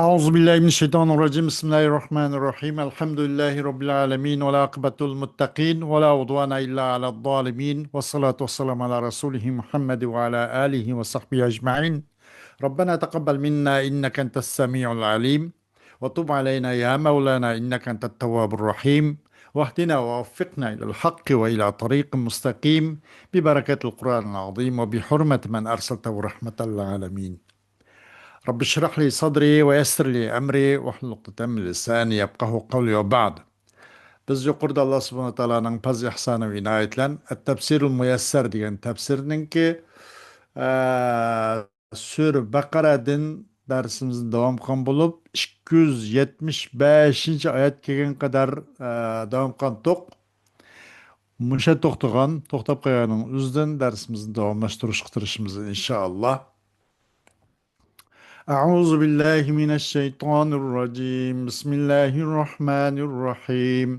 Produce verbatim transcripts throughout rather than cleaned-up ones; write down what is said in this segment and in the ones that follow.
أعوذ بالله من الشيطان الرجيم. بسم الله الرحمن الرحيم. الحمد لله رب العالمين، والعاقبة للمتقين، ولا عدوان إلا على الظالمين، والصلاة والسلام على رسوله محمد وعلى آله وصحبه أجمعين. ربنا تقبل منا إنك أنت السميع العليم، وتب علينا يا مولانا إنك أنت التواب الرحيم، واهدنا ووفقنا إلى الحق وإلى طريق مستقيم، ببركة القرآن العظيم وبحرمة من أرسلته رحمة للعالمين. رب اشرح لي صدري ويسر لي أمري واحلل عقدة من لساني يفقهوا قولي وبعد. بىز يۇقىرىدا ئاللا سۇبھانەھۇ ۋە تائالانىڭ پەزلى ئىھسانى ۋە ئىنايىتى بىلەن ئەت-تەپسىرۇل مۇيەسسەر دېگەن تەپسىرنىڭكى، ئە، سۈرە بەقەرەدىن دەرسىمىزنى داۋام قىلغان بولۇپ، ئىككى يۈز يەتمىش بەشىنچى ئايەتكە كەلگەن قەدەر، ئە، داۋام قىلغانتۇق. مۇشۇ توختىغان، توختاپ قالغاننىڭ ئۆزىدىن دەرسىمىزنى داۋاملاشتۇرۇشقا تىرىشىمىز، ئىنشائاللا. أعوذ بالله من الشيطان الرجيم. بسم الله الرحمن الرحيم.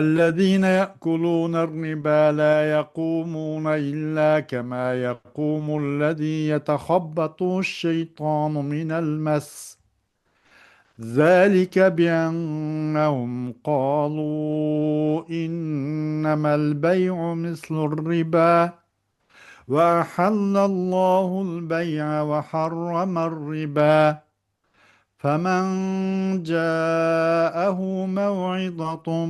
الذين يأكلون الربا لا يقومون إلا كما يقوم الذي يتخبطه الشيطان من المس. ذلك بأنهم قالوا إنما البيع مثل الربا وأحل الله البيع وحرم الربا فمن جاءه موعظة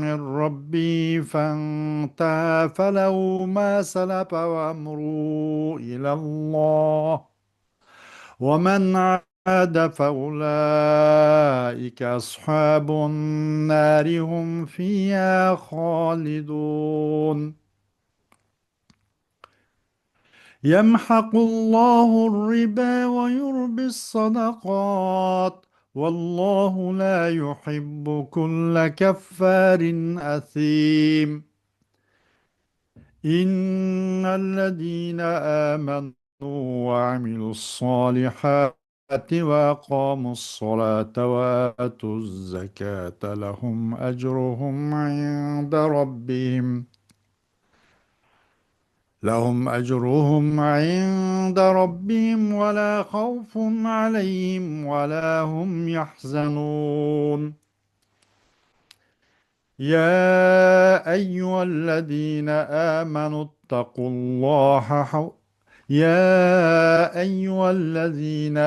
من ربه فانتهى فله ما سلف وأمره إلى الله ومن عاد فأولئك أصحاب النار هم فيها خالدون. يمحق الله الربا ويربي الصدقات والله لا يحب كل كفار أثيم. إن الذين آمنوا وعملوا الصالحات وأقاموا الصلاة وآتوا الزكاة لهم أجرهم عند ربهم لهم أجرهم عند ربهم ولا خوف عليهم ولا هم يحزنون. يا أيها الذين آمنوا اتقوا الله حق يا أيها الذين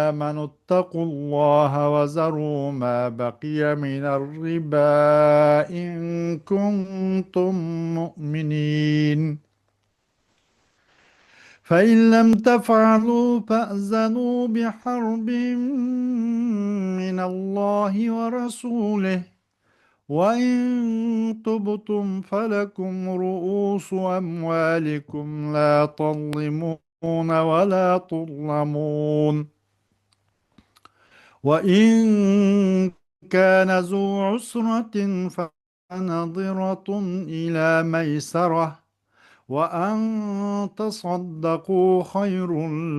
آمنوا اتقوا الله وذروا ما بقي من الربا إن كنتم مؤمنين. فإن لم تفعلوا فأذنوا بحرب من الله ورسوله وإن تبتم فلكم رؤوس أموالكم لا تظلمون ولا تظلمون. وإن كان ذو عسرة فنظرة إلى ميسرة وأن تصدقوا خير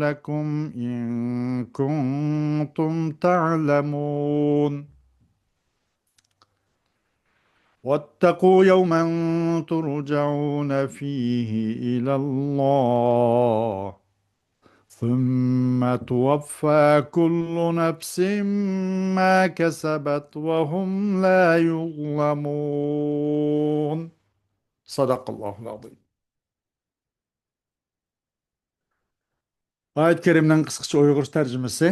لكم إن كنتم تعلمون. واتقوا يوما ترجعون فيه إلى الله ثم توفى كل نفس ما كسبت وهم لا يظلمون. صدق الله العظيم. ئايەت كەرىمنىڭ قىسقىچە ئۇيغۇرچە تەرجىمىسى.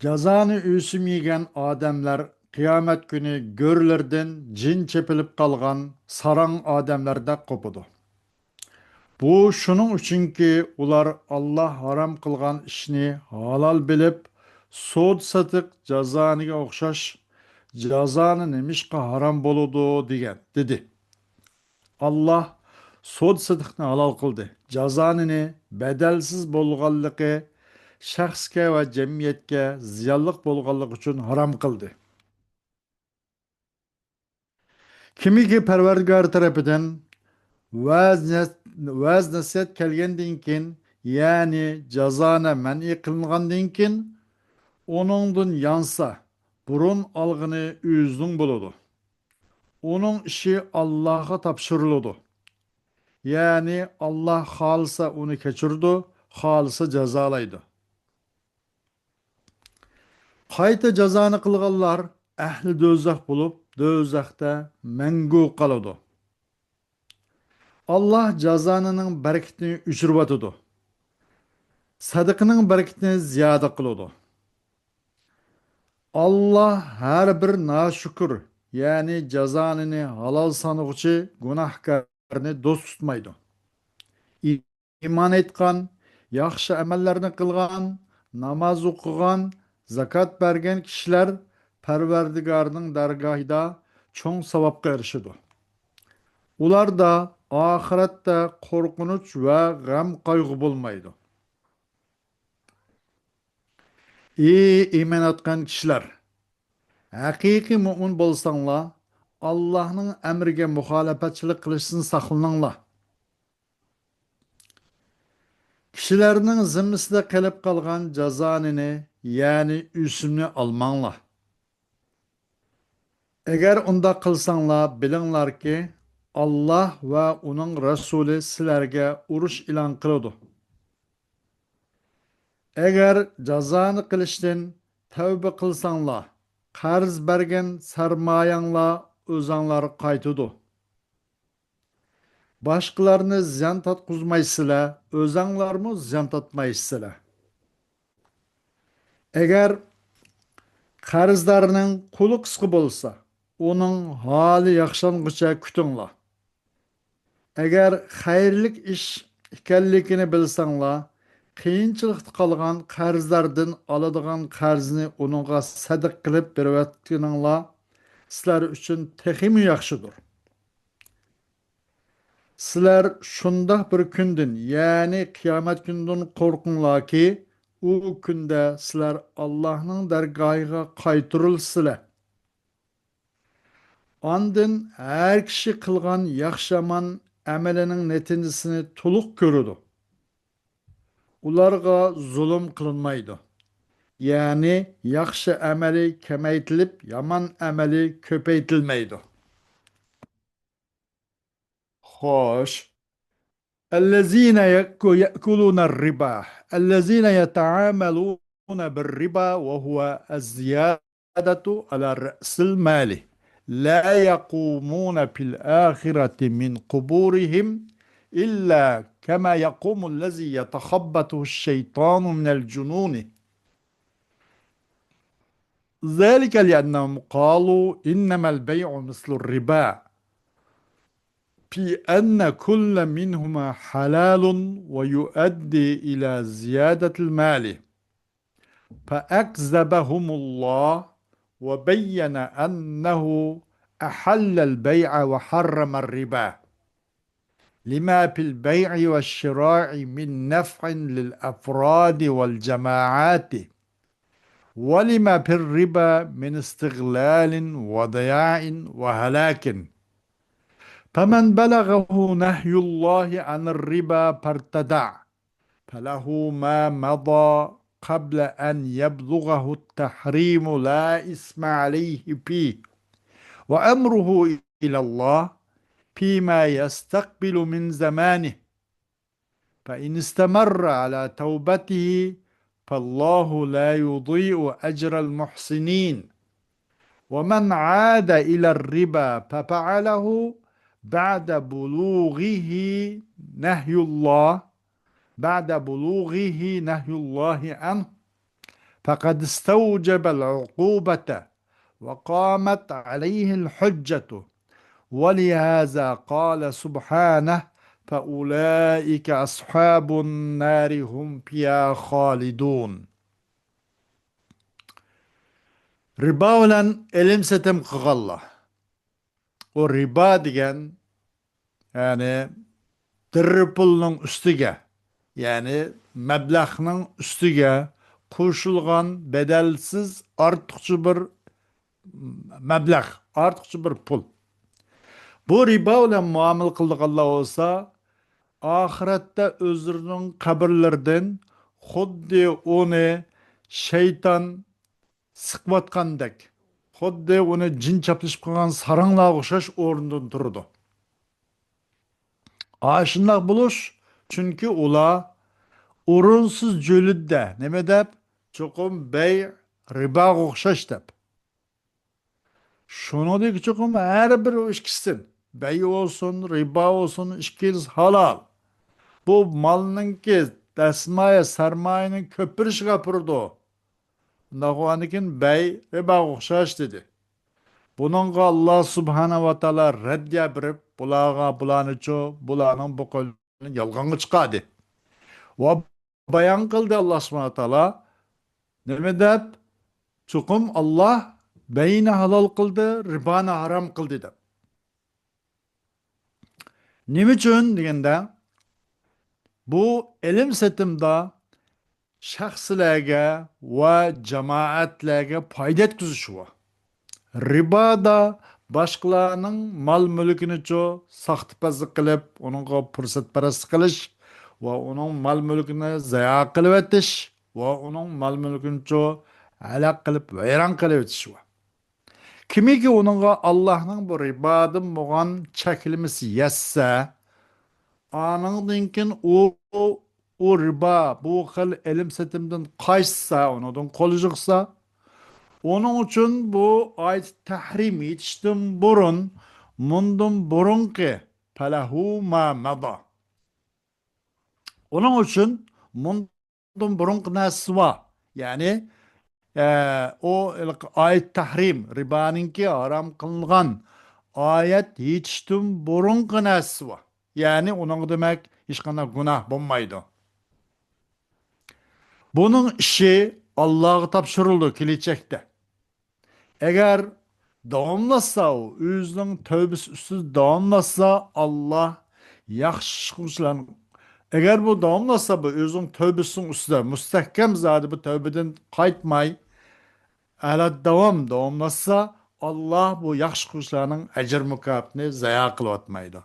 جازانى ئۆسۈم يېگەن ئادەملەر قىيامەت كۈنى گۆرلىرىدىن جىن چېپىلىپ قالغان ساراڭ ئادەملەردەك قوپىدۇ. بۇ شۇنىڭ ئۈچۈنكى، ئۇلار ئاللا ھارام قىلغان ئىشنى ھالال بىلىپ، سودا-سېتىق جازانىگە ئوخشاش جازانى نېمىشقا ھارام بولىدۇ دېگەن، دېدى. ئاللا سودا-سېتىقنى ھالال قىلدى. جازانىنى بەدەلسىز بولغانلىقى، شەخسكە ۋە جەمئىيەتكە زىيانلىق بولغانلىقى ئۈچۈن ھارام قىلدى. كىمگە پەرۋەردىگارى تەرىپىدىن ۋەز-، ۋەز-نەسىھەت كەلگەندىن كېيىن، يەنى جازانە مەنئى قىلىنغاندىن كېيىن، ئۇنىڭدىن يانسا، بۇرۇن ئالغىنى ئۆزىنىڭ بولىدۇ. ئۇنىڭ ئىشى ئاللاغا تاپشۇرۇلىدۇ. يەنى ئاللا خالىسا ئۇنى كەچۈرىدۇ، خالىسا جازالايدۇ. قايتا جازانى قىلغانلار ئەھلى دوزاخ بولۇپ، دوزاختا مەڭگۈ قالىدۇ. ئاللاھ جازانىنىڭ بەرىكىتىنى ئۆچۈرۈۋاتىدۇ. سەدىقىنىڭ بەرىكىتىنى زىيادە قىلىدۇ. ئاللاھ ھەر بىر ناشۈكۈر، يەنى جازانىنى ھالال سانىغۇچى گۇناھكارنى دوست تۇتمايدۇ. ئىمان ئېيتقان، ياخشى ئەمەللەرنى قىلغان، ناماز ئوقۇغان، زاكات بەرگەن كىشىلەر پەرۋەردىگارنىڭ دەرگاھىدا چوڭ ساۋابقا ئېرىشىدۇ. ئۇلاردا ئاخىرەتتە قورقۇنچ ۋە غەم-قايغۇ بولمايدۇ. ئى ئىمان ئېيتقان كىشىلەر! ھەقىقىي مۆمىن بولساڭلار، ئاللاھنىڭ ئەمرىگە مۇخالىپەتچىلىك قىلىشتىن ساقلىنىڭلار. كىشىلەرنىڭ زىممىسىدە قېلىپ قالغان جازانىنى، يەنى ئۆسۈمنى ئالماڭلار. ئەگەر ئۇنداق قىلساڭلار، بىلىڭلاركى، ئاللاھ ۋە ئۇنىڭ رەسۇلى سىلەرگە ئۇرۇش ئېلان قىلىدۇ. ئەگەر جازانى قىلىشتىن تەۋبە قىلساڭلار، قەرز بەرگەن سەرمايەڭلار ئۆزەڭلارغا قايتىدۇ. باشقىلارنى زىيان تارتقۇزمايسىلەر، ئۆزەڭلارمۇ زىيان تارتمايسىلەر. ئەگەر قەرزدارنىڭ قولى قىسقا بولسا، ئۇنىڭ ھالى ياخشىلانغۇچە كۈتۈڭلار. ئەگەر خەيرلىك ئىش ئىكەنلىكىنى بىلسەڭلار، قىيىنچىلىقتا قالغان قەرزداردىن ئالىدىغان قەرزنى ئۇنىڭغا سەدىقە قىلىپ بېرىۋەتكىنىڭلار سىلەر ئۈچۈن تېخىمۇ ياخشىدۇر. سىلەر شۇنداق بىر كۈندىن، يەنى قىيامەت كۈنىدىن قورقۇڭلاركى، ئۇ كۈندە سىلەر ئاللاھنىڭ دەرگاھىغا قايتۇرۇلىسىلەر. ئاندىن ھەر كىشى قىلغان ياخشى-يامان ئەمىلىنىڭ نەتىجىسىنى تولۇق كۆرىدۇ. ئۇلارغا زۇلۇم قىلىنمايدۇ. يەنى ياخشى ئەمىلى كېمەيتىلىپ، يامان ئەمىلى كۆپەيتىلمەيدۇ. خوش. الذين يأكلون الربا، الذين يتعاملون بالربا وهو الزيادة على رأس المال، لا يقومون في الآخرة من قبورهم إلا كما يقوم الذي يتخبطه الشيطان من الجنون، ذلك لأنهم قالوا إنما البيع مثل الربا، في أن كل منهما حلال ويؤدي إلى زيادة المال، فأكذبهم الله وبين أنه أحل البيع وحرم الربا، لما في البيع والشراء من نفع للأفراد والجماعات، ولما في الربا من استغلال وضياع وهلاك. فمن بلغه نهي الله عن الربا فارتدع، فله ما مضى قبل أن يبلغه التحريم لا إثم عليه فيه، وأمره إلى الله فيما يستقبل من زمانه، فإن استمر على توبته فالله لا يضيع أجر المحسنين، ومن عاد إلى الربا ففعله بعد بلوغه نهي الله بعد بلوغه نهي الله عنه فقد استوجب العقوبة وقامت عليه الحجة، ولهذا قال سبحانه فأولئك أصحاب النار هم فيها خالدون. رىبا بىلەن ئېلىم-سېتىم قىلغانلار. ئۇ رىبا دېگەن، يەنى دىررە پۇلنىڭ ئۈستىگە، يەنى مەبلەغنىڭ ئۈستىگە قوشۇلغان بەدەلسىز ئارتۇقچە بىر مەبلەغ، ئارتۇقچە بىر پۇل. بۇ رىبا بىلەن مۇئامىلە قىلىدىغانلار بولسا، ئاخىرەتتە ئۆزلىرىنىڭ قەبرىلىرىدىن خۇددى ئۇنى شەيتان سىقىۋاتقاندەك، خۇددى ئۇنى جىن چاپلىشىپ قالغان ساراڭلارغا ئوخشاش ئورنىدىن تۇرىدۇ. ئاشۇنداق بولۇش، چۈنكى ئۇلار ئورۇنسىز جۆيلىدى-دە. نېمە دەپ؟ چوقۇم بەي رىباغا ئوخشاش دەپ. شۇنىڭدىكى چوقۇم ھەر بىر ئىككىسىدىن، بەي بولسۇن، رىبا بولسۇن، ئىككىلىسى ھالال. بۇ مالنىڭكى دەسمايە، سەرمايىنىڭ كۆپىرىشىگە ئاپىرىدۇ. ئۇنداق بولغاندىكىن بەي رىباغا ئوخشاش دېدى. بۇنىڭغا ئاللا سۇبھانەھۇ ۋە تائالا رەددىيە بېرىپ، بۇلارغا، بۇلارنىچۇ، بۇلارنىڭ بۇ قول يالغانغا چىقاردى. ۋە بايان قىلدى ئاللا سۇبھانەھۇ ۋە تائالا. نېمە دەپ؟ چوقۇم ئاللا بەينى ھالال قىلدى، رىبانى ھارام قىلدى دەپ. نېمە ئۈچۈن دېگەندە، بۇ ئېلىم سېتىمدا شەخسلەرگە ۋە جامائەتلەرگە پايدا يەتكۈزۈش بار. رىبادا باشقىلارنىڭ مال-مۈلكىنىچۇ ساختىپەزلىك قىلىپ، ئۇنىڭغا پۇرسەتپەرەسلىك قىلىش ۋە ئۇنىڭ مال-مۈلكىنى زايە قىلىۋېتىش ۋە ئۇنىڭ مال-مۈلكىنىچۇ ھالاك قىلىپ، ۋەيران قىلىۋېتىش بار. كىمكى ئۇنىڭغا ئاللاھنىڭ بۇ رىبادىن بولغان چەكلىمىسى يەتسە، ئانىڭدىن كېيىن ئۇ، ئۇ رىبا، بۇ خىل ئېلىم سېتىمدىن قاچسا، ئۇنىڭدىن قول ئۈزۈكسە، ئۇنىڭ ئۈچۈن بۇ ئايەت تەھرىم يېتىشتىن بۇرۇن، مۇندىن بۇرۇنقى، فَلَهُ مَا مَضَى. ئۇنىڭ ئۈچۈن مۇندىن بۇرۇنقى نەرسىسى بار. يەنى، ئە، ئۇ ئايەت تەھرىم، رىبانىڭكى ھارام قىلىنغان ئايەت يېتىشتىن بۇرۇنقى نەرسىسى بار. يەنى ئۇنىڭغا دېمەك ھېچقانداق گۇناھ بولمايدۇ. بۇنىڭ ئىشى ئاللاغا تاپشۇرۇلىدۇ كېلەچەكتە. ئەگەر داۋاملاشسا، ئۇ ئۆزىنىڭ تەۋبىسى ئۈستىدە داۋاملاشسا، ئاللا ياخشى ئىش قىلغۇچىلارنى، ئەگەر بۇ داۋاملاشسا، بۇ ئۆزىنىڭ تەۋبىسىنىڭ ئۈستىدە مۇستەھكەم زادى بۇ تەۋبىدىن قايتماي، ئەلەدداۋام داۋاملاشسا، ئاللا بۇ ياخشى قىلغۇچىلارنىڭ ئەجىر مۇكاپاتىنى زايا قىلىۋاتمايدۇ.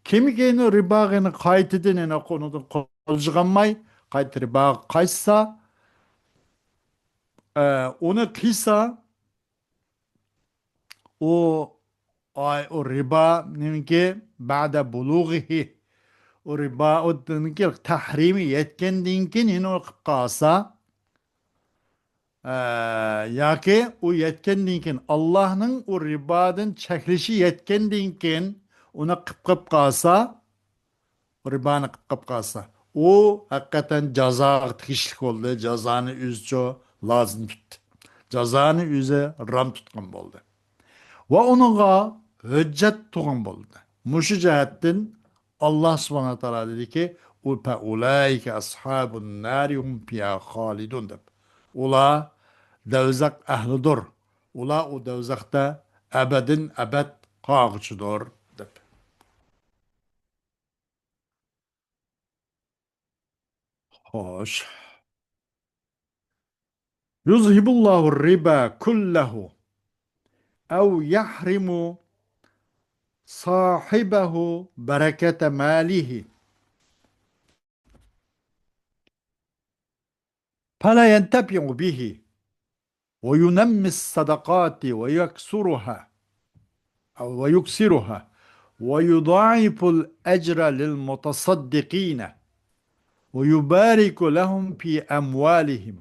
كىمكى رىباغا قايتىدىن يەنە قونۇدىن قول چىقارماي، قايتا رىباغا قايتسا، ئە، ئۇنى قىلسا، ئۇ، ئاي، ئۇ رىبانىڭكى بەدە بۇلۇغىھى، ئۇ رىبا، ئۇنىڭكى تەھرىمى يەتكەندىن كېيىن يەنە ئۇنى قىلىپ قالسا، ئە، ياكى ئۇ يەتكەندىن كېيىن، ئاللاھنىڭ ئۇ رىبادىن چەكلىشى يەتكەندىن كېيىن ئۇنى قىلىپ، قىلىپ قالسا، رىبانى قىلىپ قالسا، ئۇ ھەقىقەتەن جازاغا تېگىشلىك بولدى. جازانى ئۆزىچۇ لازىم تۇتتى. جازانى ئۆزى رام تۇتقان بولدى. ۋە ئۇنىڭغا ھۆججەت تۇغان بولدى. مۇشۇ جەھەتتىن ئاللا سۇبھانەھۇ ۋە تائالا دېدىكى، ئۇ، فَأُولَٰئِكَ أَصْحَابُ النَّارِ هُمْ فِيهَا خَالِدُونَ دەپ. ئۇلار دەۋزەخ ئەھلىدۇر. ئۇلار ئۇ دەۋزەختە ئەبەدىن ئەبەد قالغۇچىدۇر دەپ. خوش. يُذْهِبُ اللَّهُ الرِّبَا كُلَّهُ أَوْ يَحْرِمُ صَاحِبَهُ بَرَكَةَ مَالِهِ فَلَا يَنْتَفِعُ بِهِ وَيُنَمِّي الصَّدَقَاتِ وَيَكْسُرُهَا، أو وَيُكْسِرُهَا، وَيُضَاعِفُ الْأَجْرَ لِلْمُتَصَدِّقِينَ وَيُبَارِكُ لَهُمْ فِي أَمْوَالِهِمْ،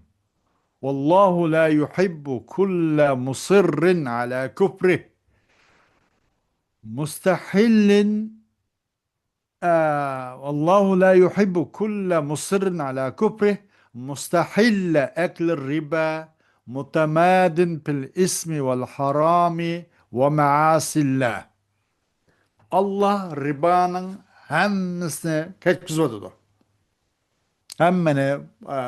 وَاللَّهُ لَا يُحِبُّ كُلَّ مُصِرٍّ عَلَى كُفْرِهِ مُسْتَحِلٍّ، آه، والله لا يحب كل مصر على كفره مستحل أكل الربا متماد في الإثم والحرام ومعاصي الله. ئاللا رىبانىڭ ھەممىسىنى كەتكۈزۈۋاتىدۇ. ھەممىنى، ئە،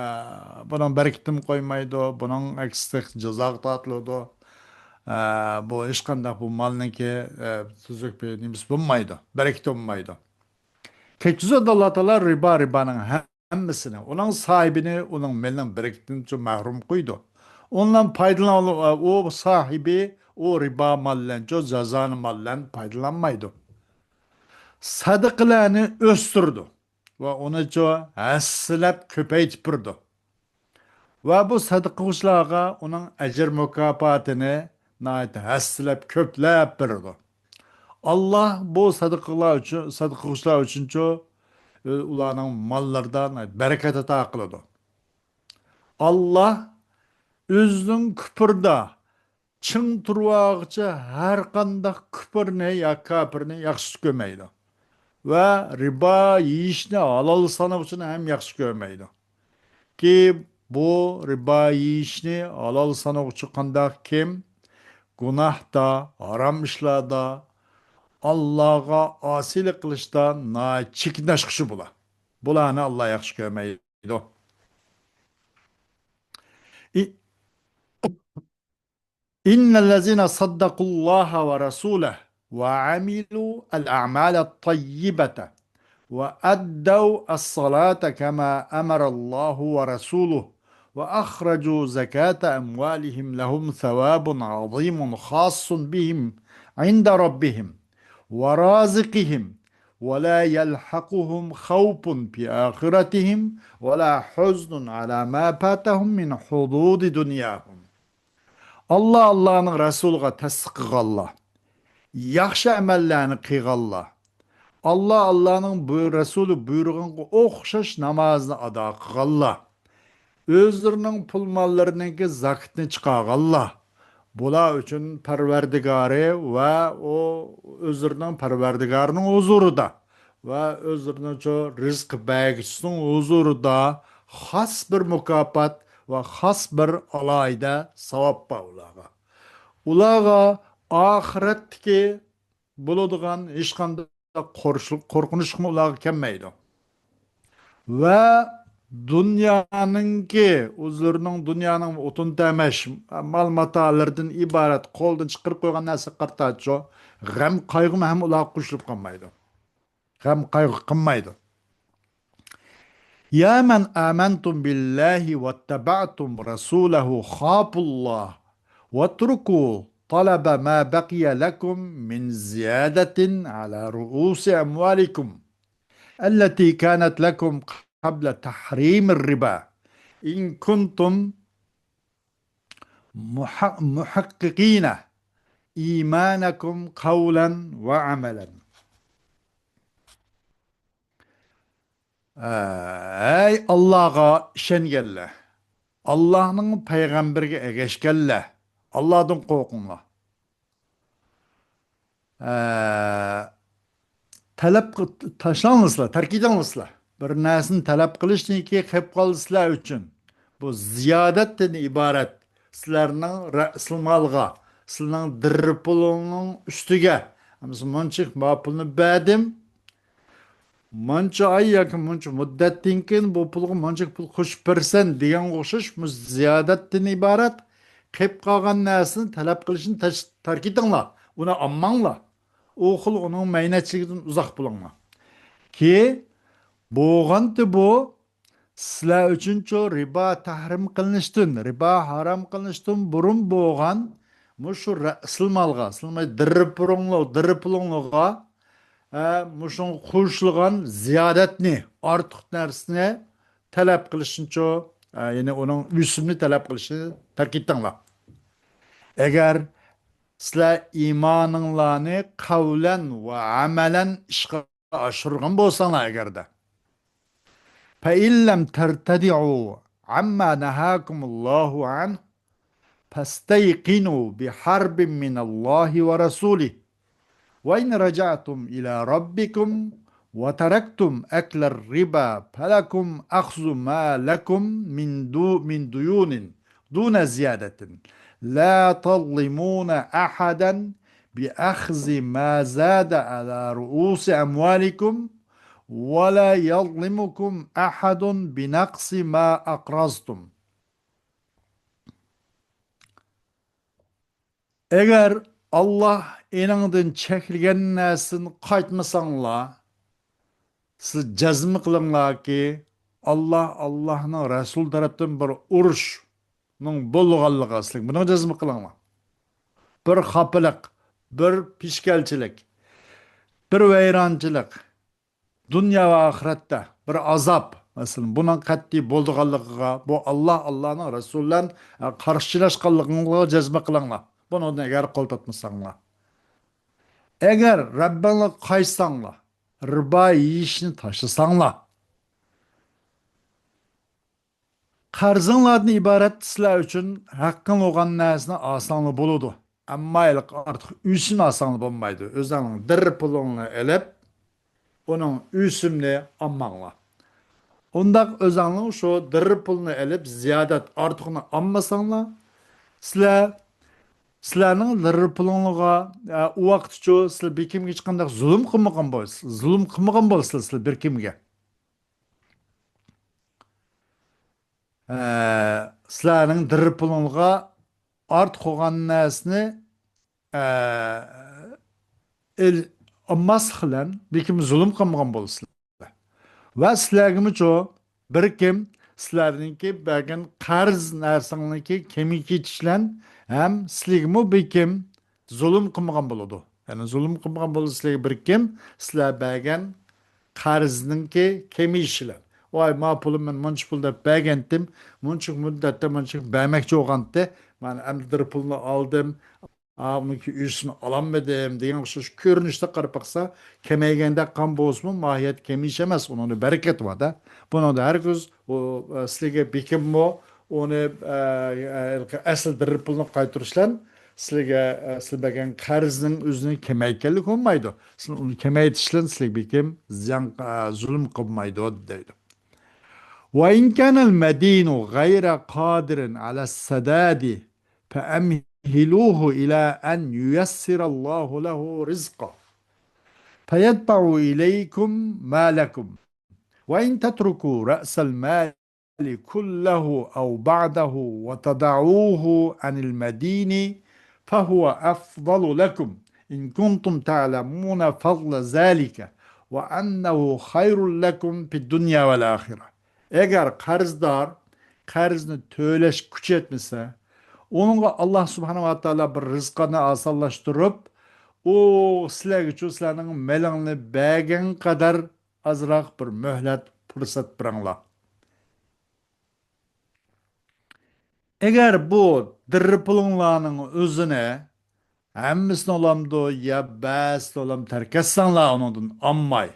بۇنىڭ بەرىكىتىنى قويمايدۇ، بۇنىڭ ئەكسىچە جازاغا تارتىلىدۇ. ئە، بۇ ھېچقانداق بۇ مالنىڭكى، ئە، تۈزۈك بىر نېمىسى بولمايدۇ، بەرىكىتى بولمايدۇ. كەتكۈزىدۇ ئاللا تائالا رىبا، رىبانىڭ ھەممىسىنى، ئۇنىڭ ساھىبىنى، ئۇنىڭ مېلىنىڭ بەرىكىتىنىچۇ مەھرۇم قويىدۇ. ئۇنىڭ پايدىلان-، ئۇ ساھىبى، ئۇ رىبا مال بىلەنچۇ، جازانى مال بىلەن پايدىلانمايدۇ. سەدىقىلەرنى ئۆستۈرىدۇ. ۋە ئۇنىچۇ ھەسسىلەپ كۆپەيتىپ بېرىدۇ. ۋە بۇ سەدىقە قىلغۇچىلارغا ئۇنىڭ ئەجىر مۇكاپاتىنى ناھايىتى ھەسسىلەپ كۆپلەپ بېرىدۇ. ئاللا بۇ سەدىقىلەر ئۈچۈن، سەدىقە قىلغۇچىلار ئۈچۈنچۇ ئۇلارنىڭ ماللىرىدا بەرىكەت ئاتا قىلىدۇ. ئاللا ئۆزىنىڭ كۇپرىدا چىڭ تۇرۇۋالغۇچە ھەر قانداق كۇپرنى يا كاپىرنى ياخشى كۆرمەيدۇ. ۋە رىبا يېيىشنى ھالال سانىغۇچىنى ھەم ياخشى كۆرمەيدۇ. كى بۇ رىبا يېيىشنى ھالال سانىغۇچى قانداق كىم؟ گۇناھتا، ھارام ئىشلاردا، ئاللاغا ئاسىيلىق قىلىشتا ناھايىتى چېكىدىن ئاشقۇچى بۇلار. بۇلارنى ئاللا ياخشى كۆرمەيدۇ. ئى-، إن الذين صدقوا الله ورسوله وعملوا الأعمال الطيبة وأدوا الصلاة كما أمر الله ورسوله وأخرجوا زكاة أموالهم لهم ثواب عظيم خاص بهم عند ربهم ورازقهم ولا يلحقهم خوف في آخرتهم ولا حزن على ما فاتهم من حظوظ دنياهم. ئاللا، ئاللانىڭ رەسۇلىغا تەسدىق قىلغانلار، ياخشى ئەمەللەرنى قىلغانلار، ئاللا، ئاللانىڭ بۇ رەسۇلى بۇيرۇغىنىغا ئوخشاش نامازنى ئادا قىلغانلار، ئۆزلىرىنىڭ پۇل ماللىرىنىڭكى زاكىتىنى چىقارغانلار، بۇلار ئۈچۈن پەرۋەردىگارى ۋە ئۇ ئۆزلىرىنىڭ پەرۋەردىگارىنىڭ ھۇزۇرىدا ۋە ئۆزلىرىنىڭچۇ رىزىق بەرگۈچىسىنىڭ ھۇزۇرىدا خاس بىر مۇكاپات ۋە خاس بىر ئالاھىدە ساۋاب بار ئۇلارغا. ئۇلارغا ئاخىرەتتىكى بولىدىغان ھېچقانداق قورش-، قورقۇنچلۇقمۇ ئۇلارغا كەلمەيدۇ. ۋە دۇنيانىڭكى، ئۆزلىرىنىڭ دۇنيانىڭ ئوتۇن تەمەش، مال ماتالىرىدىن ئىبارەت قولدىن چىقىرىپ قويغان نەرسە قارىتاچۇ، غەم قايغۇمۇ ھەم ئۇلارغا قوشۇلۇپ قالمايدۇ. غەم قايغۇ قىلمايدۇ. يا من آمنتم بالله واتبعتم رسوله خافوا الله واتركوا طلب ما بقي لكم من زيادة على رؤوس أموالكم التي كانت لكم قبل تحريم الربا إن كنتم مح-، محققين إيمانكم قولا وعملا. ئەي ئاللاغا ئىشەنگەنلەر، ئاللاھنىڭ پەيغەمبىرىگە ئەگەشكەنلەر، ئاللادىن قورقۇڭلار. ئە، تەلەپ قىل-، تاشلاڭلىسىلەر، تەرك ئېتىڭلىسىلەر. بىر نەرسىنى تەلەپ قىلىشتىن كېيىن قېلىپ قالدى سىلەر ئۈچۈن. بۇ زىيادەتتىن ئىبارەت. سىلەرنىڭ رەسىلمالغا، سىلەرنىڭ دىررە پۇلۇڭنىڭ ئۈستىگە، مەسىلەن، مۇنچە ما پۇلنى بەردىم، مۇنچە ئاي ياكى مۇنچە مۇددەتتىن كېيىن بۇ پۇلغا مۇنچە پۇل قوشۇپ بېرىسەن دېگەنگە ئوخشاش، مۇشۇ زىيادەتتىن ئىبارەت قېلىپ قالغان نەرسىنى تەلەپ قىلىشنى تەش-، تەرك ئېتىڭلار. ئۇنى ئالماڭلار. ئۇ خىل ئۇنىڭ مەينەتچىلىكىدىن ئۇزاق بولۇڭلار. كېيىن بولغانتى بۇ، سىلەر ئۈچۈنچۇ رىبا تەھرىم قىلىنىشتىن، رىبا ھارام قىلىنىشتىن بۇرۇن بولغان مۇشۇ رەسىلمالغا، سىلەر دىررە پۇلۇڭلار، دىررە پۇلۇڭلارغا، ئە، مۇشۇنىڭغا قوشۇلغان زىيادەتنى، ئارتۇق نەرسىنى تەلەپ قىلىشنىچۇ، ئە، يەنى ئۇنىڭ ئۆسۈمنى تەلەپ قىلىشنى تەرك ئېتىڭلار. ئەگەر سىلەر ئىمانىڭلارنى قەۋلەن ۋە ئەمەلەن ئىشقا ئاشۇرغان بولساڭلار ئەگەردە. فإن لم ترتدعوا عما نهاكم الله عنه فاستيقنوا بحرب من الله ورسوله وإن رجعتم إلى ربكم وتركتم أكل الربا فلكم أخذ ما لكم من دو-، من ديون دون زيادة لا تظلمون أحدا بأخذ ما زاد على رؤوس أموالكم ولا يظلمكم أحد بنقص ما أقرضتم. ئەگەر ئاللا ئېنىڭدىن چەكلىگەن نەرسىدىن قايتمىساڭلار، سىز جەزم قىلىڭلاركى، ئاللا، ئاللانىڭ رەسۇلى تەرەپتىن بىر ئۇرۇشنىڭ بولغانلىقى ئەسلىگە، بۇنىڭ جەزم قىلىڭلار. بىر خاپىلىق، بىر پېشكەلچىلىك، بىر ۋەيرانچىلىق، دۇنيا ۋە ئاخىرەتتە بىر ئازاب، مەسىلەن، بۇنىڭ قەتئىي بولىدىغانلىقىغا، بۇ ئاللا، ئاللانىڭ رەسۇلى بىلەن، ئە، قارشى چىلاشقانلىقىڭلارغا جەزم قىلىڭلار. بۇنىڭدىن ئەگەر قول تارتمىساڭلار. ئەگەر رەببىڭلارغا قايتساڭلار، رىبا يېيىشنى تاشلىساڭلار، قەرزىڭلاردىن ئىبارەت سىلەر ئۈچۈن ھەققىڭ بولغان نەرسىنى ئالساڭلار بولىدۇ. ئەمما ھېلىقى ئارتۇق ئۈسۈمنى ئالساڭلار بولمايدۇ. ئۆزۈڭنىڭ دىررە پۇلۇڭنى ئېلىپ، ئۇنىڭ ئۈسۈمنى ئالماڭلار. ئۇنداق ئۆزۈڭنىڭ شۇ دىررە پۇلىنى ئېلىپ، زىيادەت ئارتۇقنى ئالمىساڭلار، سىلەر، سىلەرنىڭ دىررە پۇلۇڭلارغا، ئە، ئۇ ۋاقىتچۇ سىلەر بىر كىمگە ھېچقانداق زۇلۇم قىلمىغان بولىسىز، زۇلۇم قىلمىغان بولىسىلەر سىلەر بىر كىمگە. ئە، سىلەرنىڭ دىررە پۇلۇڭلارغا ئارتۇق قويغان نەرسىنى، ئە، ئېل-، ئالماسلىق بىلەن بىر كىم زۇلۇم قىلمىغان بولىسىلەر. ۋە سىلەرگىمۇچۇ بىر كىم سىلەرنىڭكى بەرگەن قەرز نەرسىڭلىكى كېمىگە كېتىش بىلەن ھەم سىلىگىمۇ بىر كىم زۇلۇم قىلمىغان بولىدۇ. يەنى زۇلۇم قىلمىغان بولىدۇ سىلەرگە بىر كىم، سىلەر بەرگەن قەرزنىڭكى كېمىيىشى بىلەن. ۋاي، ما پۇلۇم، مەن مۇنچە پۇل دەپ بەرگەنتىم، مۇنچە مۇددەتتە مۇنچە بەرمەكچى بولغانتى، مانا ئەمدى بىر پۇلنى ئالدىم، ئا، ئۇنىڭكى ئۈچىنچىسىنى ئالالمىدىم دېگەن ئوخشاش كۆرۈنۈشتە قاراپ باقسا، كېمەيگەندەك قان بولسىمۇ، ماھىيەت كېمىيىش ئەمەس، ئۇنىڭدا بەرىكەت بار-دە. بۇنىڭدا ھەرگىز ئۇ، ئە، سىلىگە بېكىنمۇ، ئۇنى، ئە، ئە، ئەسلى دىررە پۇلنى قايتۇرۇش بىلەن سىلىگە، ئە، سىلى بەرگەن قەرزنىڭ ئۆزىنى كېمەيتكەنلىك بولمايدۇ. سىلى ئۇنى كېمەيتىش بىلەن سىلىگە بېكىن زىيان، ئە، زۇلۇم قىلمايدۇ، دەيدۇ. وإن كان المدين غير قادر على السداد فأمهلوه إلى أن ييسر الله له رزقه فيدفع إليكم مالكم، وإن تتركوا رأس المال كله أو بعضه وتدعوه عن المدين فهو أفضل لكم إن كنتم تعلمون فضل ذلك وأنه خير لكم في الدنيا والآخرة. ئەگەر قەرزدار قەرزنى تۆلەشكە كۈچ يەتمىسە، ئۇنىڭغا ئاللا سۇبھانەھۇ ۋە تائالا بىر رىزقىنى ئاسانلاشتۇرۇپ، ئۇ سىلەرگىچۇ سىلەرنىڭ مېلىڭنى بەرگەن قەدەر ئازراق بىر مۆھلەت، پۇرسەت بېرىڭلار. ئەگەر بۇ دىررە پۇلۇڭلارنىڭ ئۆزىنى ھەممىسىنى ئالامدۇ يا بەزىسىنى ئالام تەرك ئەتسەڭلار ئۇنىڭدىن ئالماي،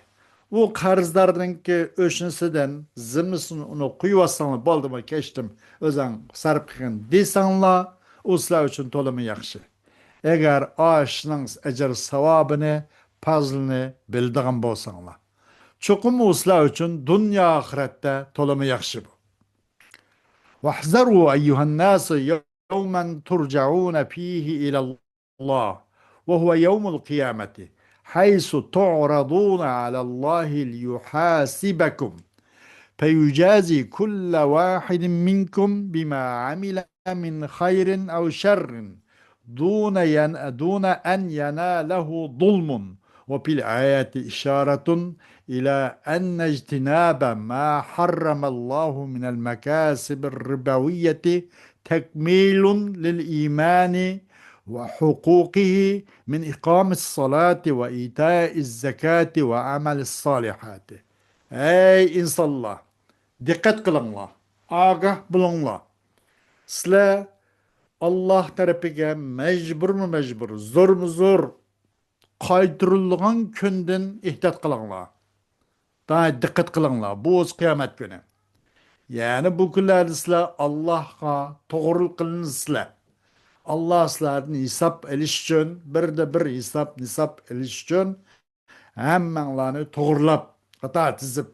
ئۇ قەرزدارنىڭكى ئۆشنىسىدىن زىممىسىنى ئۇنى قويۇۋاتساڭلار بولدىما، كەچتىم، ئۆزۈڭ سەرپ قىلغىن دېسەڭلار، ئۇ سىلەر ئۈچۈن تولىمۇ ياخشى. ئەگەر ئاشنىڭ ئەجىر ساۋابىنى، پازلىنى بىلىدىغان بولساڭلار. چوقۇم ئۇ سىلەر ئۈچۈن دۇنيا ئاخىرەتتە تولىمۇ ياخشى بۇ. واحذروا أيها الناس يوما ترجعون فيه إلى الله وهو يوم القيامة حيث تعرضون على الله ليحاسبكم فيجازي كل واحد منكم بما عمل من خير أو شر دون ين-، دون أن يناله ظلم. وفي الآية إشارة إلى أن اجتناب ما حرم الله من المكاسب الربوية تكميل للإيمان وحقوقه من إقام الصلاة وإيتاء الزكاة وعمل الصالحات. ئەي ئىنسانلار، دىققەت قىلىڭلار، ئاگاھ بولۇڭلار. سىلەر ئاللاھ تەرىپىگە مەجبۇرمۇ مەجبۇر، زورمۇ زور قايتۇرۇلىدىغان كۈندىن ئېھتىيات قىلىڭلار. دىققەت قىلىڭلار، بۇ قىيامەت كۈنى. يەنى بۇ كۈنلەردە سىلەر ئاللاھقا توغرىلىق قىلىنىسىلەر. ئاللاھ سىلەردىن ھېساب ئېلىش ئۈچۈن، بىردە بىر ھېساب، ھېساب ئېلىش ئۈچۈن ھەممەڭلارنى توغرىلاپ، قاتار تىزىپ،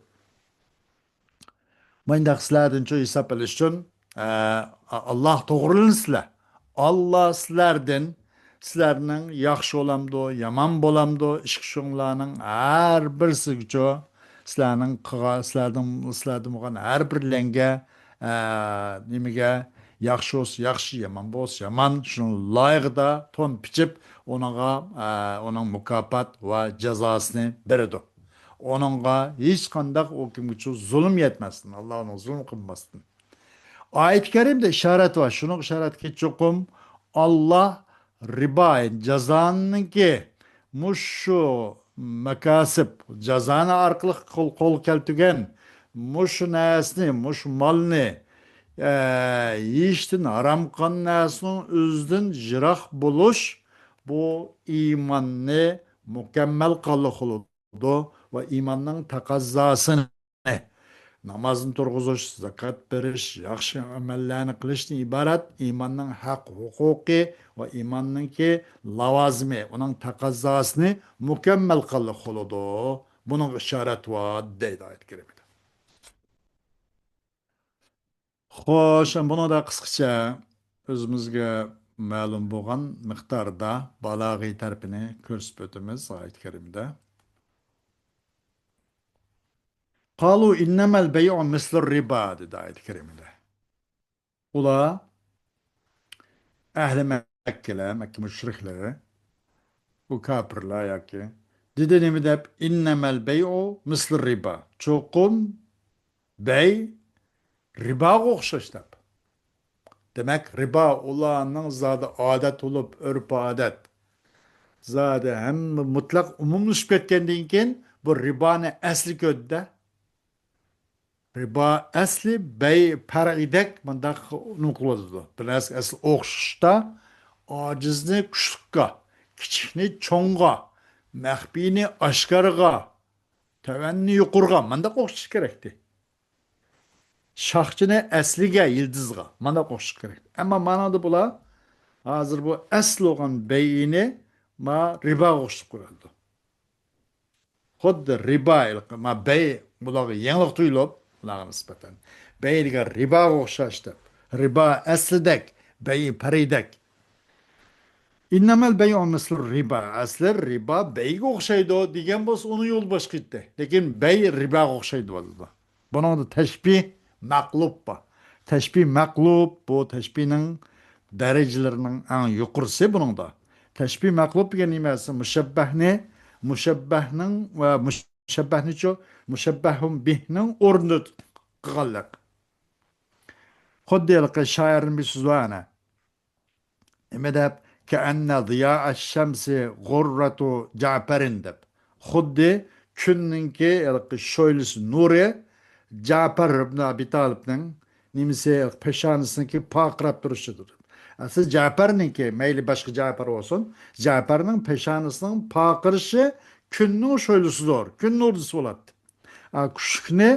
مۇنداق سىلەردىنچۇ ھېساب ئېلىش ئۈچۈن، ئە، ئاللاھ توغرىلىنىسىلەر. ئاللاھ سىلەردىن، سىلەرنىڭ ياخشى بولامدۇ، يامان بولامدۇ، ئىش-، ئىشىڭلارنىڭ ھەر بىرسىگىچۇ، سىلەرنىڭ قىلغان، سىلەردىن، سىلەردىن بولغان ھەر بىرلەڭگە، ئە، نېمىگە، ياخشى بولسا ياخشى، يامان بولسا يامان، شۇنىڭ لايىقىدا تون پىچىپ، ئۇنىڭغا، ئە، ئۇنىڭ مۇكاپات ۋە جازاسىنى بېرىدۇ. ئۇنىڭغا ھېچقانداق ئۇ كىمگىچۇ زۇلۇم يەتمەسۇن. ئاللاھ ئۇنىڭغا زۇلۇم قىلماستىن. ئايەت كەرىمدە ئىشارەت بار. شۇنىڭغا ئىشارەتكە چوقۇم ئاللاھ رىبا، جازانىڭكى مۇشۇ ماكاسىب، جازانى ئارقىلىق قول، قولغا كەلتۈرگەن مۇشۇ نەرسىنى، مۇشۇ مالنى، ئە، يېيىشتىن، ھارام قىلغان نەرسىنىڭ ئۆزىدىن يىراق بولۇش، بۇ ئىماننى مۇكەممەل قىلغانلىق بولىدۇ ۋە ئىماننىڭ تەقەززاسىنى، نامازنى تۇرغۇزۇش، زاكات بېرىش، ياخشى ئەمەللەرنى قىلىشتىن ئىبارەت ئىماننىڭ ھەق ھوقۇقى ۋە ئىماننىڭكى لاۋازىمى، ئۇنىڭ تەقەززاسىنى مۇكەممەل قىلغانلىق بولىدۇ. بۇنىڭغا ئىشارەت بار، دەيدۇ ئايەت كەرىمىدە. خوش، بۇنىڭدا قىسقىچە ئۆزىمىزگە مەلۇم بولغان مىقداردا بالاغىي تەرىپىنى كۆرسىتىپ ئۆتىمىز ئايەت كەرىمىدە. قالۇ ئىننەمەل بەيئۇ مىسلۇر رىبا، دېدى ئايەت كەرىمىدە. ئۇلار، ئەھلى مەككىلەر، مەككە مۇشرىكلىرى، ئۇ كاپىرلار ياكى، دېدى نېمە دەپ؟ ئىننەمەل بەيئۇ مىسلۇر رىبا. چوقۇم بەي رىباغا ئوخشاش دەپ. دېمەك، رىبا ئۇلارنىڭ زادى ئادەت بولۇپ، ئۆرپ-ئادەت. زادى ھەممە مۇتلەق ئومۇملىشىپ كەتكەندىن كېيىن، بۇ رىبانى ئەسلى كۆردى-دە. رىبا ئەسلى بەي پەرئىدەك مۇنداق نېمە قىلىۋاتىدۇ. بىر نەرسىگە ئەسلى ئوخشىشتا، ئاجىزنى كۈچلۈككە، كىچىكنى چوڭغا، مەخپىينى ئاشكارىغا، تۆۋەننى يۇقىرىغا مۇنداق ئوخشىتىش كېرەكتى. شاخچىنى ئەسلىگە، يىلدىزغا مانا قوشۇش كېرەك. ئەمما مانىدا بۇلار ھازىر بۇ ئەسلى بولغان بەيئىنى ما رىباغا ئوخشىتىپ قويۇۋالىدۇ. خۇددى رىبا، ما بەي بۇلارغا يېڭىلىق تۇيۇلۇپ، بۇلارغا نىسبەتەن بەي دېگەن رىباغا ئوخشاش دەپ، رىبا ئەسلىدەك، بەي پەرىدەك. ئىننەمەل بەيئۇ مىسلۇر رىبا. ئەسلى رىبا بەيگە ئوخشايدۇ دېگەن بولسا، ئۇنىڭ يولى باشقا ئىدى. لېكىن بەي رىباغا ئوخشايدۇ بولىدۇ. بۇنىڭدا تەشبىھ مەقلۇب بار. تەشبىھ مەقلۇب، بۇ تەشبىھنىڭ دەرىجىلىرىنىڭ ئەڭ يۇقىرىسى بۇنىڭدا. تەشبىھ مەقلۇب دېگەن نېمە دېسە، مۇشەببەھنى، مۇشەببەھنىڭ ۋە مۇشەببەھنىچۇ، مۇشەببەھۇن بىھنىڭ ئورنىدا قىلغانلىق. خۇددى ھېلىقى شائىرنىڭ بىر سۆزى بار ئەنە. نېمە دەپ؟ كەئەننە زىيائەش شەمسى غۇررەتۇ جەپەرىن دەپ. خۇددى كۈننىڭكى ھېلىقى شۆلىسى، نۇرى جەپەر ئىبن ئەبى تالىپنىڭ نېمىسى، پېشانىسىنىڭكى پارقىراپ تۇرۇشىدۇر. ئەسلى جەپەرنىڭكى، مەيلى باشقا جەپەر بولسۇن، جەپەرنىڭ پېشانىسىنىڭ پارقىرىشى كۈننىڭ شۆلىسىدۇر، كۈن نۇرىسى بولاتتى. ئا، كۈچلۈكنى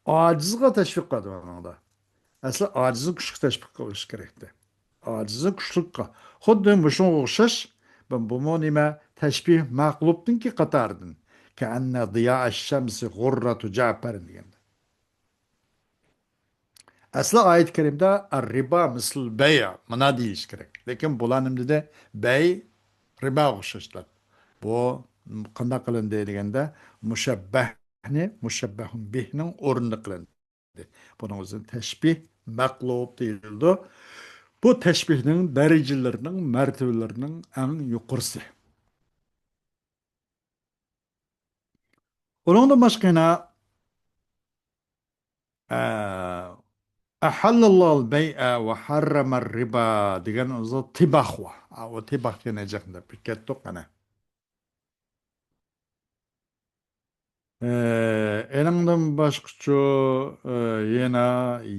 ئاجىزغا تەشبىھ قىلىدۇ ئۇنىڭدا. ئەسلى ئاجىزنى كۈچلۈك تەشبىھ قىلىش كېرەكتى. ئاجىزنى كۈچلۈككە. خۇددى مۇشۇنىڭغا ئوخشاش، بۇ، بۇمۇ نېمە؟ تەشبىھ مەقلۇبنىڭكى قاتارىدىن. كەئەننە زىيائەش شەمسى غۇررەتۇ جەپەرىن دېگەندە. ئەسلى ئايەت كەرىمدە رىبا مىسلۇل بەيئ مانا دېيىش كېرەك. لېكىن بۇلار نېمە دېدى؟ بەي رىباغا ئوخشاش دەپ. بۇ قانداق قىلىندى دېگەندە، مۇشەببەھنى مۇشەببەھۇن بىھنىڭ ئورنىدا قىلىندى. بۇنىڭ ئۆزىنى تەشبىھ مەقلۇب دېيىلىدۇ. بۇ تەشبىھنىڭ دەرىجىلىرىنىڭ، مەرتىۋىلىرىنىڭ ئەڭ يۇقىرىسى. ئۇنىڭدىن باشقا يەنە، ئە، ئەھەللەللاھۇل بەيئە ۋە ھەررەمەر رىبا دېگەن ئۆزى تىباق بار. ئا، ئۇ تىباق دېگەن ئەجەب دەپ كەتتۇق ئەنە. ئە، ئېنىڭدىن باشقىچۇ، ئە، يەنە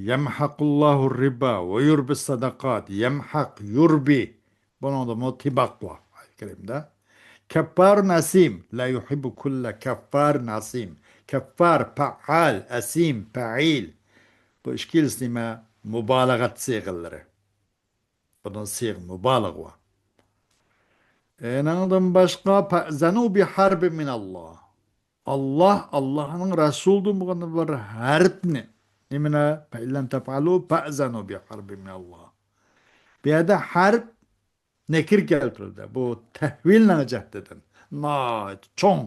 يەمھەقۇللاھۇ رىبا ۋە يۇربى سەدەقات، يەمھەق، يۇربى. بۇنىڭدىمۇ تىباق بار ئايەت كەرىمدە. كەففارۇن ئەسىم، لا يۇھىببۇ كۇللە كەففارىن ئەسىم. كەففار، پەئال، ئەسىم، پەئىل. بۇ ئىككىلىسى نېمە؟ مۇبالىغەت سىيغىلىرى. بۇنىڭ سىيغ مۇبالىغە بار. ئېنىڭدىن باشقا، فەئزەنۇ بىھەربى مىنەللا. ئاللا، ئاللانىڭ رەسۇلىدىن بولغان بىر ھەرپنى، نېمىنى؟ فەئىللەم تەپئەلۇ فەئزەنۇ بىھەربى مىنەللا. بۇ يەردە ھەرپ نەكىر كەلتۈرۈلدى. بۇ تەھۋىلنىڭ جەھتىدىن ناھايىتى چوڭ.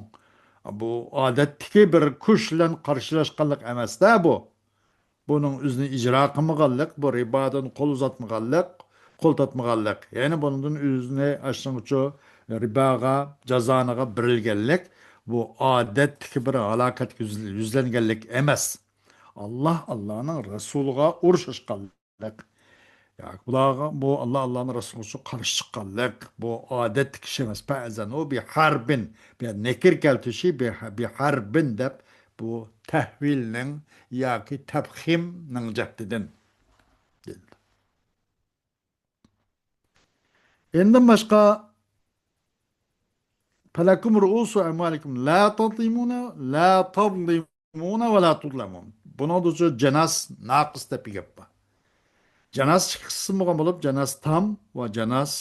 بۇ ئادەتتىكى بىر كۈچ بىلەن قارشىلاشقانلىق ئەمەس-دە بۇ. بۇنىڭ ئۆزىنى ئىجرا قىلمىغانلىق، بۇ رىبادىن قول ئۇزاتمىغانلىق، قول تارتمىغانلىق. يەنى بۇنىڭدىن ئۆزىنى ئاشۇنىڭچۇ رىباغا، جازانىغا بېرىلگەنلىك، بۇ ئادەتتىكى بىر ھالاكەتكە يۈز-، يۈزلەنگەنلىك ئەمەس. ئاللا، ئاللانىڭ رەسۇلىغا ئۇرۇش ئاچقانلىق. ياكى بۇلارغا، بۇ ئاللا، ئاللانىڭ رەسۇلىغا قارشى چىققانلىق، بۇ ئادەتتىكى ئىش ئەمەس. فەئزەنۇ بىھەربىن، بۇ يەردە نەكىر كەلتۈرۈشى بىھ-، بىھەربىن دەپ، بۇ تەھۋىلنىڭ ياكى تەپخىمنىڭ جەھتىدىن دېيىلدى. ئەندىن باشقا، فەلەكۇم رۇئۇسۇ ئەمۋالىكۇم لا تەزلىمۇنە، لا تەزلىمۇنە ۋە لا تۇزلەمۇن. بۇنىڭدىچۇ جاناس ناقىس دەپ بىر گەپ بار. جاناس ئىككى قىسىم بولغان بولۇپ، جاناس تام ۋە جاناس،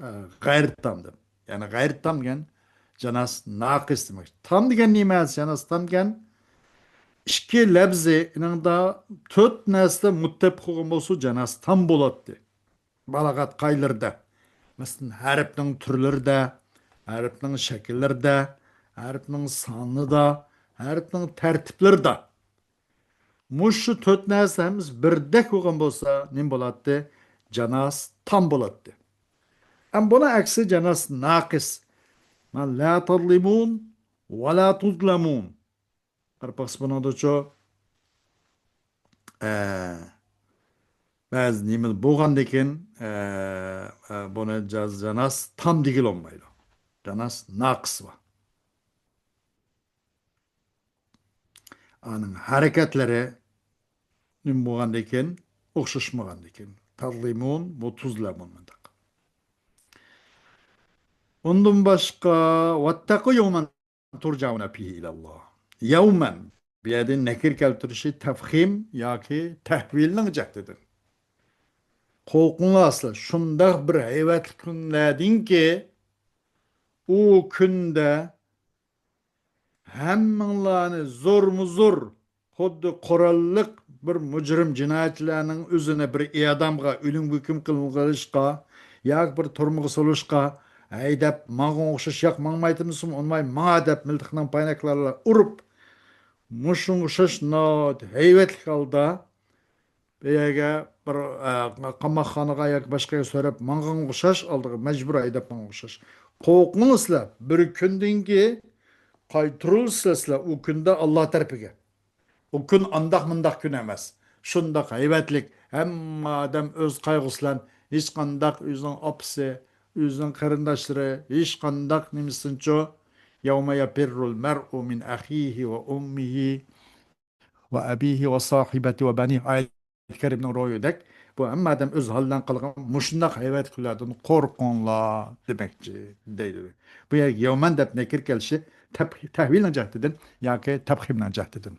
ئە، غەيرىي تام دەپ. يەنى غەيرىي تام دېگەن جاناس ناقىس دېمەك. تام دېگەن نېمە؟ جاناس تام دېگەن ئىككى لەپزى، ئېنىڭدا تۆت نەرسە مۇتتەپىق بولغان بولسا، جاناس تام بولاتتى. بالاغەت قائىدىلىرىدە، مەسىلەن، ھەرپنىڭ تۈرلىرىدە، ھەرپنىڭ شەكىللىرىدە، ھەرپنىڭ سانىدا، ھەرپنىڭ تەرتىپلىرىدە. مۇشۇ تۆت نەرسە ھەممىسى بىردەك بولغان بولسا، نېمە بولاتتى؟ جاناس تام بولاتتى. ئەمما بۇنىڭ ئەكسى جاناس ناقىس. مانا، لا تظلمون ولا تظلمون. قاراپ باقسا بۇنىڭدىچۇ، ئە، بەزى نېمە بولغاندىكىن، ئە، ئە، بۇنى جاز-، جاناس تام دېگىلى بولمايدۇ. جاناس ناقىس بار. ئانىڭ ھەرىكەتلىرى نېمە بولغاندىكىن، ئوخشاشمىغاندىكىن. تظلمون ۋە تظلمون مۇنداق. ئۇندىن باشقا، واتقوا يوما ترجعون فيه إلى الله. يوما. بۇ يەردە نەكىر كەلتۈرۈشى تەفخىم ياكى تەھۋىلنىڭ جەھتىدىن. قورقۇڭلار سىلەر شۇنداق بىر ھەيۋەتلىك كۈنلەردىنكى، ئۇ كۈندە ھەممىڭلارنى زورمۇزور، خۇددى قوراللىق بىر مۇجرىم جىنايەتچىلەرنىڭ ئۆزىنى بىر ئېدامغا، ئۆلۈمگە ھۆكۈم قىلىشقا ياكى بىر تۈرمىگە سولۇشقا ھەيدەپ، ماڭغان ئوخشاش، ياق، ماڭمايتتىم دېسىمۇ، ئۇنىماي ماڭا دەپ مىلتىقنىڭ پايناكلىرى ئۇرۇپ، مۇشۇنىڭغا ئوخشاش ناھايىتى ھەيۋەتلىك ھالدا بۇ يەرگە بىر، ئە، قاماقخانىغا ياكى باشقا يەرگە سۆرەپ ماڭغانغا ئوخشاش، ئالدىغا مەجبۇر ھەيدەپ ماڭغانغا ئوخشاش. قورقۇڭلار سىلەر، بىر كۈندىن كېيىن قايتۇرۇلىسىلەر سىلەر ئۇ كۈندە ئاللا تەرىپىگە. ئۇ كۈن ئانداق مۇنداق كۈن ئەمەس. شۇنداق ھەيۋەتلىك، ھەممە ئادەم ئۆز قايغۇسى بىلەن، ھېچقانداق ئۆزىنىڭ ئاپىسى، ئۆزىنىڭ قېرىنداشلىرى، ھېچقانداق نېمىسىنچۇ، يوم يفر المرء من أخيه وأمه وأبيه وصاحبته وبنيه. ئايەت كەرىمنىڭ روھىدەك، بۇ ھەممە ئادەم ئۆز ھالى بىلەن قالغان مۇشۇنداق ھەيۋەتلىك كۈنلەردىن قورقۇڭلار دېمەكچى، دەيدۇ. بۇ يەرگە يومەن دەپ نەكىر كېلىشى تەپ-، تەھۋىلنىڭ جەھتىدىن ياكى تەپخىمنىڭ جەھتىدىن.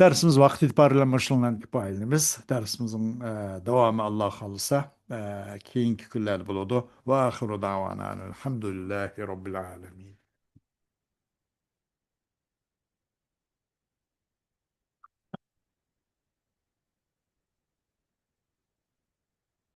دەرسىمىز ۋاقتى ئېتىبارى بىلەن مۇشۇنىڭ بىلەن كۇپايىلىنىمىز. دەرسىمىزنىڭ، ئە، داۋامى، ئاللا خالىسا، ئە، كېيىنكى كۈنلەردە بولىدۇ. وآخر دعوانا أن الحمد لله رب العالمين.